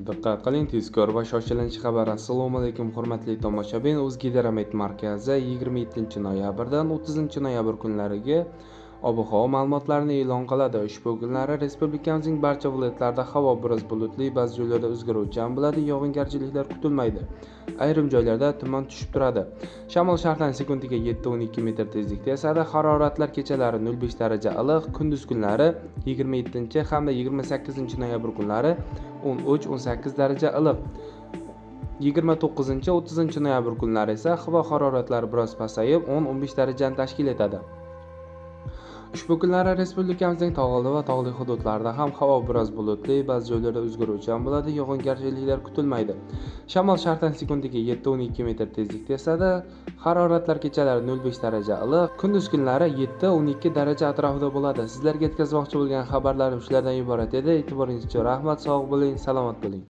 Diqqat qiling, tezkor va shoshilinch xabar. Assalomu alaykum, hurmatli tomoshabin. O'zgidromet markazi 27 noyabrdan 30 noyabr kunlariga ob-havo ma'lumotlarini e'lon qiladi. Ushbu kunlari respublikamizning barcha viloyatlarida havo biroz bulutli, ba'zi joylarda o'zgaruvchan bo'ladi, yog'ingarchiliklar kutilmaydi. Ayrim joylarda tuman tushib turadi. Shamol sharqdan sekundiga 7-12 metr tezlikda esadi. Haroratlar kechalari 0,5 daraja iliq, kunduz kunlari 27 hamda 28 noyabr kunlari 13-18 daraja iliq. 29, 30 noyabr kunlari esa havo haroratlari biroz pasayib, 10-15 darajani tashkil etadi. Ushbu kunlari respublikamizning tog'oldi va tog'li hududlarida ham havo biroz bulutli, ba'zi joylarda o'zgaruvchan bo'ladi, yog'ingarchiliklar kutilmaydi. Shamol sharqdan sekundiga 7-12 metr tezlikda esadi. Haroratlar kechalari 0,5 daraja iliq, kunduz kunlari 7-12 daraja atrofida bo'ladi. Sizlarga yetkazmoqchi bo'lgan xabarlarim shulardan iborat edi. E'tiboringiz uchun rahmat, sog' bo'ling, salomat bo'ling.